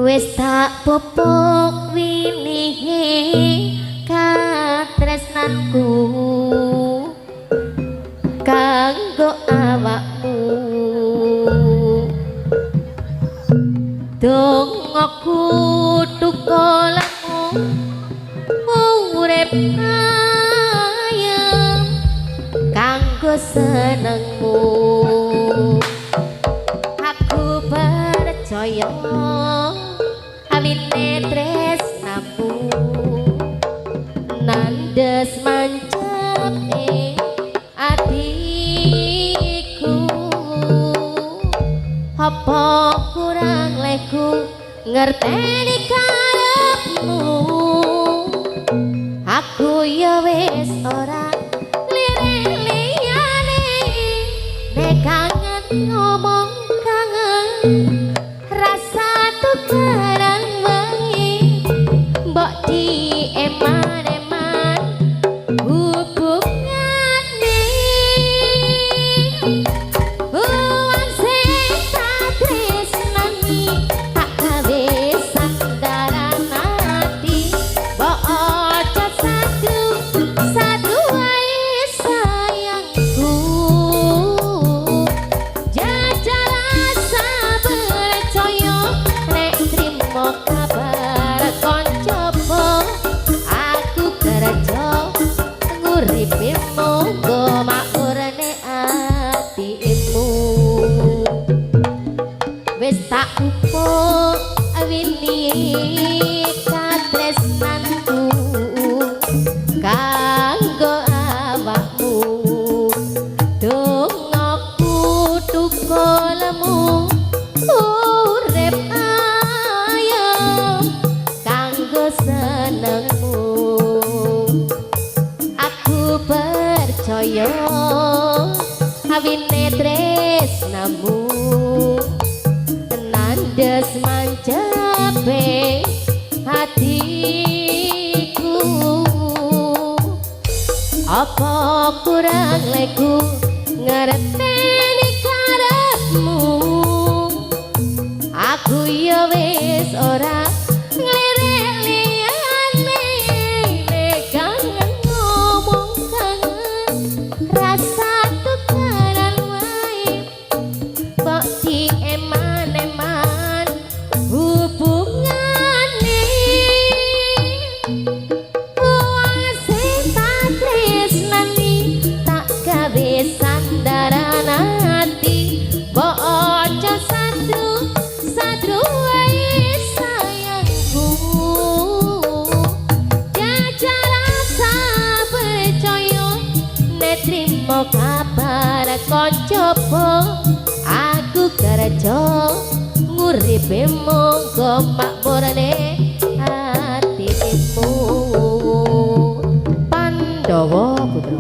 Wis tak popok winihe katresnanku kanggo awakmu, dongoku tukolamu urip ayem kanggo senengmu. Aku percaya awine tresnamu nandes mancep ing atiku. Apa kurang leku ngerteni karepmu, aku ya wis ora lirik liyane. Nek kangen ngomong kangen, rasa tukaran wae mbok di eman-eman hubungane. Wong sing tak tresnani tak gawe sandaran ati, mbok aja satu satu wae sayangku. Jajal rasa percaya nek trimo kabar koncopo, aku kerja nguripi monggo makmurne atimu. Wis tak upuk awini katresnanku kanggo awakmu, dongoku tukolemu urip ayem kanggo senengmu. Aku percaya awine tresnamu nandes mancepe hatiku. Apa kurang leku ngerteni karepmu, aku ya wis ora nglirik liyane. Nek kangen ngomong kangen, rasa tukaran wae mbok di eman-eman hubungane. Wong sing tak tresnani tak gawe sandaran ati, mbok aja satu satu wae sayangku. Jajal rasa percaya nek trimo kabar koncopo, aku kerja nguripe monggo makmurne atimu. Pandhawa Putra.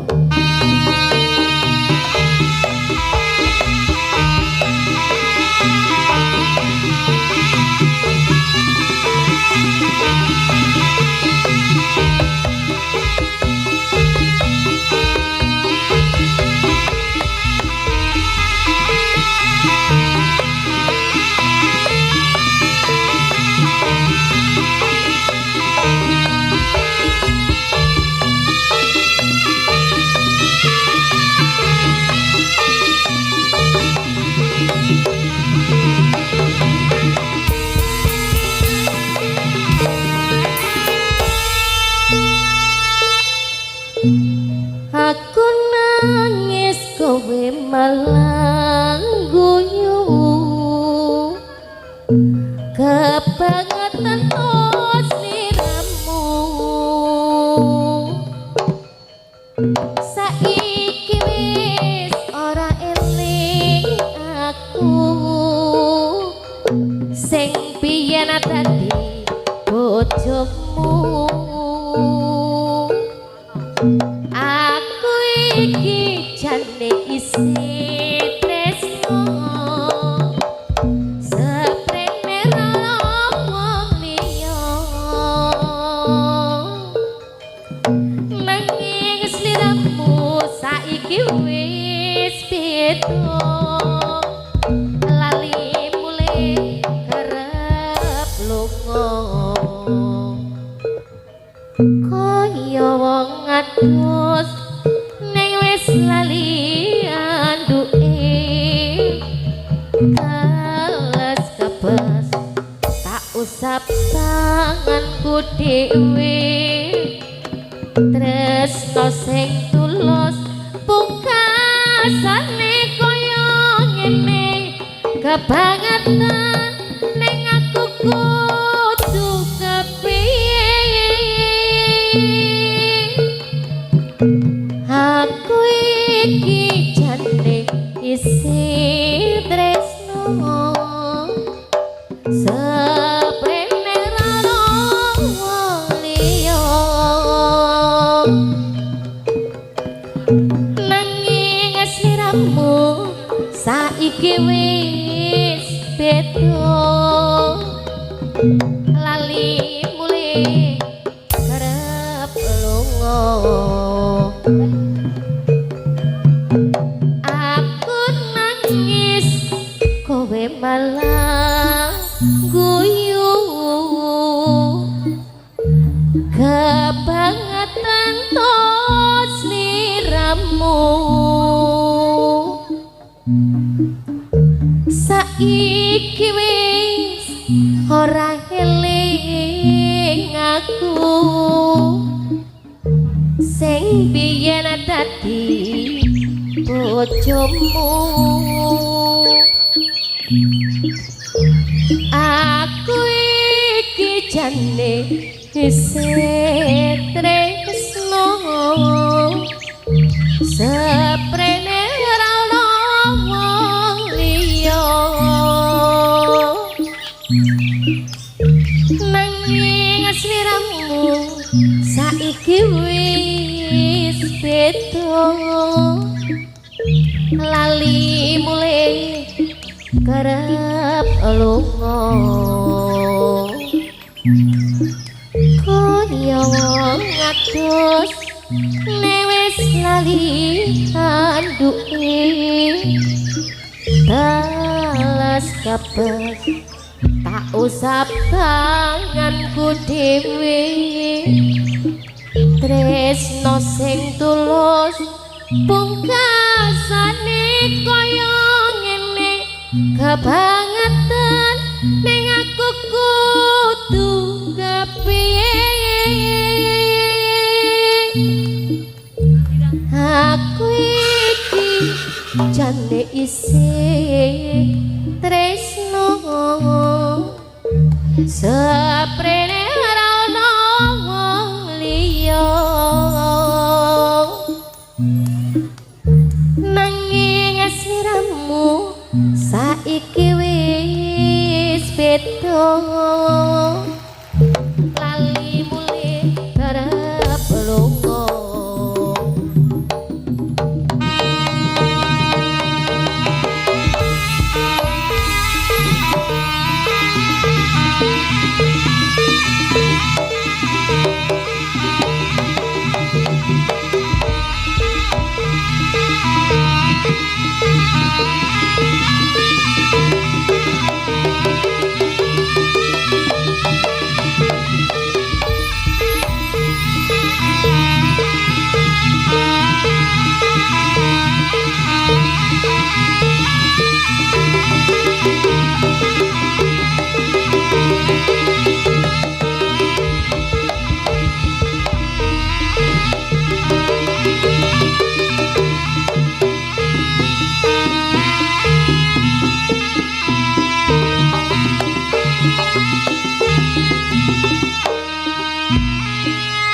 biyen dadi bojomu. Aku iki jane isih tresno seprene wong liya, nanging sliramu saiki wis beda, lali mulih kerep lunga kaya wong adus ning wis lali anduke, teles kebes tak usap tanganku dhewe, tresno sing tulus pungkasane kaya ngene, kebangetan ning aku kudu kepiye. Aku iki jane isih tresno seprene ra wong liya, nanging sliramu saiki wis beda, lali mulih kerep lunga. Aku nangis kowe malah guyu, kebangetan tos sliramu saiki wis ora eling aku sing biyen dadi bojomu. Aku iki jane isih tresno seprene ora ana wong liya, nanging sliramu saiki wis beda, lali mulih kerep lunga kaya wong adus nek wis lali anduke, teles kebes tak usap tanganku dhewe, tresno sing tulus pungkasane kaya ngene, kebangetan ning aku kudu kepiye. Aku iki jane isih tresno seprene ora ana wong liya, nanging sliramu saiki wis beda.